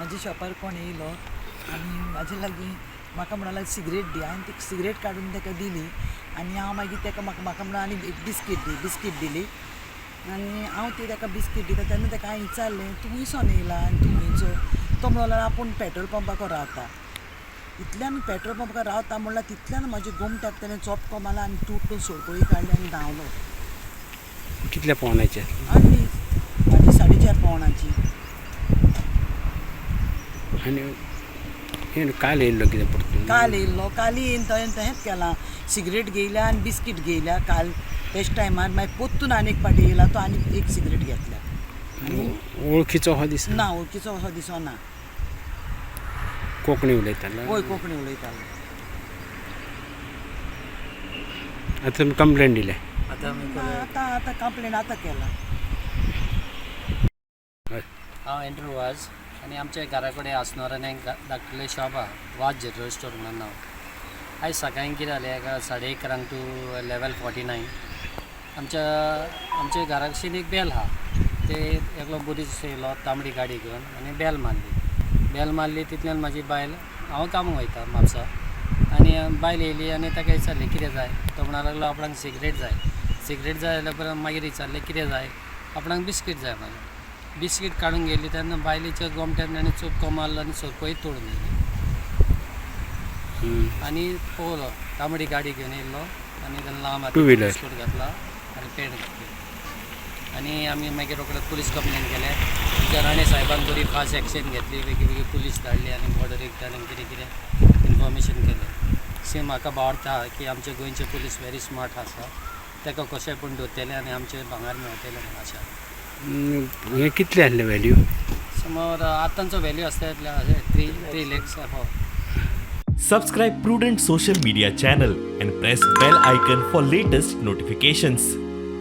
म्हज्या शॉपार कोण येयलो आनी म्हाजे लागीं म्हाका म्हणूंक लागलो सिगरेट दी. हांवें ती सिगरेट काडून ताका दिली आनी हांव मागीर ताका म्हाका म्हणून आनी एक बिस्कीट दी, बिस्कीट दिली आनी हांव ती ताका बिस्कीट दिता तेन्ना ताका हांवें विचारलें, तूं खुंयसोन येयला आनी तूं खुंयचो? तो म्हणूंक लागलो आपूण पेट्रोल पंपाको रावता. इतल्यान पेट्रोल पंपार रावता म्हणल्यार तितल्यान म्हज्या गोमट्याक ताणें चोपको मारलो आनी तुटून सोरपोळी काडली आनी धांवलो. कितल्या पावणाचे? आनी म्हाजी 4.5 पावणाची. आनी हें काल येयल्लो कितें परतून? काल येयल्लो, काल येयन थंय तहेंच केलां, सिगरेट घेयल्या आनी बिस्कीट घेयल्या काल तेच टायमार. मागीर पोत्तून आनी एक पाटी येयला तो आनी एक सिगरेट घेतल्या. आनी वळखीचो हो दिसना? ना, वळखीचो असो दिसना. कोंकणी उलयतालो? वय, कोंकणी उलयतालो. आतां तुमी कंप्लेन दिल्या? आतां आतां कंप्लेन आतां केला. हांव एंड्रू वाज आनी आमच्या घरा कडेन आसनोरान एक धाकटुलें शॉप आहा, वाज जनरल स्टोर म्हणून नांव. आयज सकाळीं कितें जालें, एका 11:30 टू 11:49 आमच्या घराकशीन एक बेल आहा. ते एकलो मनीस येयलो तांबडी गाडी घेवन आनी बेल मारली. बेल मारली तितल्यान म्हाजी बायल, हांव कामाक वयता म्हापसा, आनी बायल येयली आनी ताका विचारलें कितें जाय. तो म्हणूंक लागलो आपणाक सिगरेट जाय. सिगरेट जाय जाल्यार उपरांत मागीर विचारलें कितें जाय, आपणाक बिस्कीट जाय म्हणलें. बिस्कीट काडून गेली तेन्ना बायलेच्या गोमट्यान ताणें चोपको मारलो आनी सोरपोय तोडून येयली आनी पळयलो तांबडी गाडी घेवन येयल्लो आनी ताणें लांब टू व्हिलर. बिस्कूट घातला आनी पेंट घातली. आनी आमी मागीर रोखडे पुलीस कंप्लेन केलें. आमच्या राणे साहेबान बरी फास्ट एक्शन घेतली, वेगळी वेगळी पुलीस धाडली आनी बॉर्डरीक ताणें कितें कितें इन्फॉर्मेशन केलें. सी म्हाका भावार्थ आहा की आमचे गोंयचे पुलीस व्हेरी स्मार्ट आसा, ताका कशें पूण धरतले आनी आमचें भांगर मेळटलें म्हूण आशा. हें कितलें आसलें व्हॅल्यू? समोर आतांचो व्हॅल्यू आसता 3 lakhs above. Subscribe Prudent Social Media channel and press bell icon for latest notifications.